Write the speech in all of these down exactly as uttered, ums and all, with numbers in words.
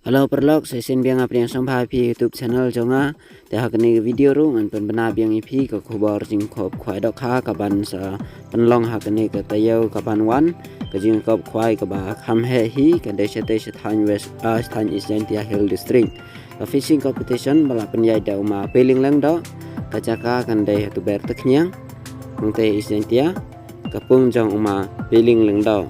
Hello paralok, sa shisien biang nga pdiang sngewbha ïa phi YouTube channel jong nga. Te ha kane ka video ruh ngan pynbna biang ïa phi ka khubor jingkop khwai dohkha kaban sa pynlong ha kane ka taïew kaban wan. Ka jingkop khwai kaba kham heh hi ka dei shatei sha thaiñ West, ah, sha thaiñ East Jaintia Hills District. Ka fishing competition ba la pynïaid da u ma Piling Lyngdoh, ka jaka kan dei ha Tuber Takñiang, Umtei East Jaintia, ka pung jong u ma Piling Lyngdoh.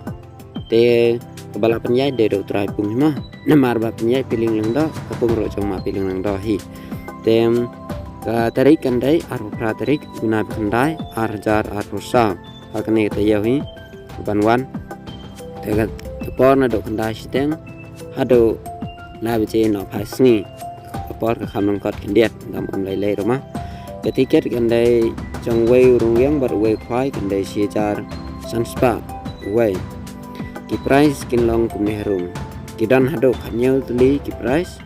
Te kaba la pynïaid dei da u trai pung hi mo. Namar ba pynïaid Piling Lyngdoh, ka pung ruh jong u ma Piling Lyngdoh hi. Te ka tarik kan dei arphew phra tarik, u bnai ba khyndai, ar hajar arphew saw. Ha kane ka taïew hi, kaban wan. Te ka, ka por naduh khyndai shiteng haduh lai baje nohphai sngi. Ka por ka kham lyngkot khyndiat, ngam ym lei lei ruh ma. Ka tiket kan dei jong uwei u rung ïeng bad uwei u khwai kan dei shi hajar san spah uwei. Ki prize kin long kumne harum. Ki don haduh khathynñiew tylli ki prize.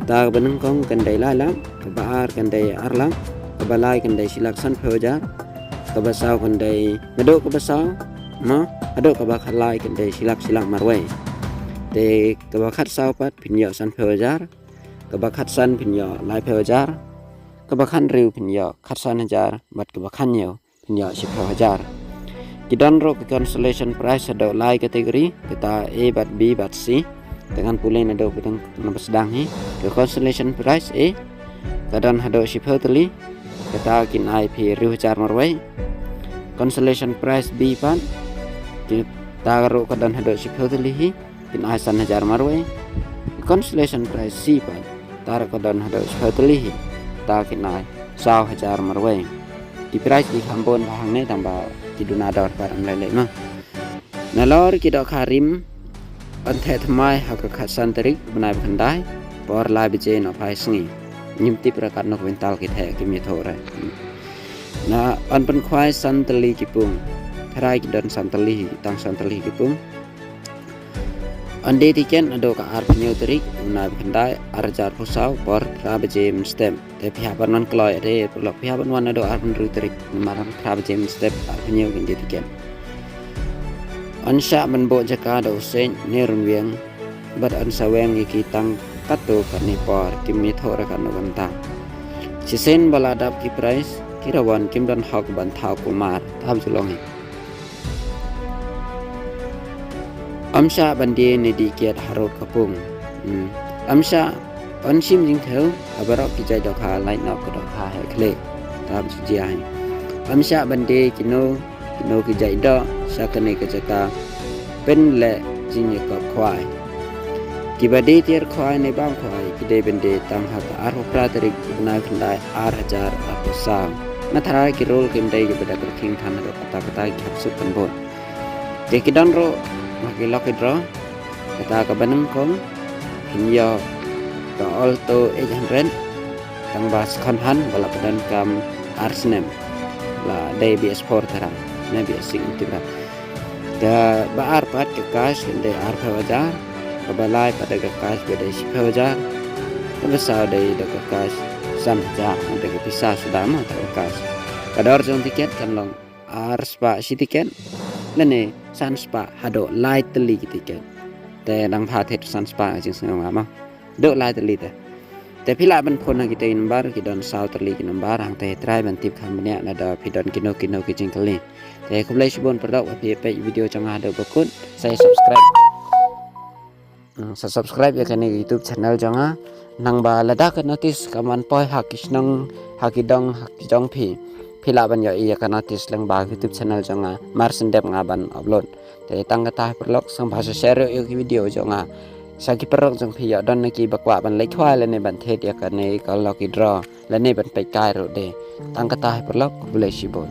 Kata kaba nyngkong kan dei lai lak, kaba ar kan dei ar lak, kaba lai kan dei shi lak sanphew hajar, kaba saw kan dei, naduh kaba saw mo haduh kaba khatlai kan dei shi lak, shi lak marwei. Te kaba khatsaw pat phin ïoh sanphew hajar, kaba khatsan phin ïoh laiphew hajar, kaba khathynriew phin ïoh khatsan hajar, bad kaba khathynñiew phin ïoh shiphew hajar. Ki don ruh ki consolation prize haduh lai category, kata A bad B bad C. Te ngan pule naduh ba dang naba sdang hi. Ka consolation prize A ka don haduh shiphew tylli, kata kin ai phi hynriew hajar marwei. Consolation prize B pat, kata ruh ka don haduh shiphew tylli hi, kin ai san hajar marwei. Consolation prize C pat, kata ruh ka don haduh shiphew tylli hi, kata kin ai saw hajar marwei. Ki prize ki kham bun bha hangne, tang ba ki duna dor pat ym lei lei ma. Nalor ki dohkha rim, yn theh thymmai ha ka khatsan tarik bnai ba khyndai, por lai baje nohphai sngi. Ngim tip re katno kwintal ki theh, kim ïathuh re. Na yn pynkhwai san tylli ki pung. Tharai ki don san tylli, tang san tylli ki pung. Yn die tiket naduh ka arphew hynñiew tarik, u bnai ba khyndai, ar hajar arphew saw, por phra baje mynstep. Te phi hap ban wan kloi re paralok, phi hap ban wan naduh arphew hynriew tarik, namar phra baje mynstep arphew hynñiew kin die tiket. Yn shah ban buh jaka da u seng ne rung ïeng, bad yn sa weng ïa ki tang katto katne por, kim ïathuh re katno kynta. Shisien ba la dap ki prize, ki rawan kim don hok ban thaw kulmar, te hap ju long hi. Ym shah ban die ne dih kiad harud ka pung. Hmm. Ym shah, yn shim jingthew ha baroh ki jait dohkha, lait noh ka dohkha heh khlieh. Te hap ju jia hi. Ym shah ban die kino kino ki jait doh sha kane ka jaka pynleh jingïakop khwai. Kiba die tiar khwai ne bam khwai ki dei ban die tang ha ka arphew phra tarik u bnai khyndai ar hajar arphew saw. Nga tharai ki rule kim dei kiba dep pyrkhing than haduh katta katta, ki hap suk kan bun. Te ki don ruh ma ki lucky draw. Kata kaba nyngkong phin ïoh ka Alto eight hundred, tang ba second hand, ba la pyndonkam ar snem. La dei B S four tharai ne B S six tip re. Kaba ar pat ka cash kan dei arphew hajar, kaba lai pat da ka cash ba dei shiphew hajar, kaba saw dei da ka cash san hajar, da ka pisa suda ma, da ka cash. Ka dor jong tiket kan long ar spah shi tiket, lane san spah haduh lai tylli ki tiket. Te dang bha thied san spah ka jingsngew nga ma. Duh lai tylli te. Te phi lah ban phone ha kitei ki number, ki don saw tylli ki number, hangtei try ban tip kham bniah lada phi don kino kino ki jingkylli. Te khublei shibun paralok ba phi peit video jong nga haduh ba kut, sa subscribe. Hmm, sa subscribe ïa kane ka YouTube channel jong nga. Nangba lada ka notice kam wan poi ha ki shnong, ha ki dong, ha ki jong phi, phi lah ban ïohi ïa ka notice lyngba ka YouTube channel jong nga, mar shen dep nga ban upload. Te tang kata hi paralok, sngewbha sa share ïa ki video jong nga sha ki paralok jong phi, ïoh don na kiba kwah ban leit khwai lane ban thied ïa kane ka lucky draw lane ban peit kai ruh de. Tang kata hi paralok, khublei shibun.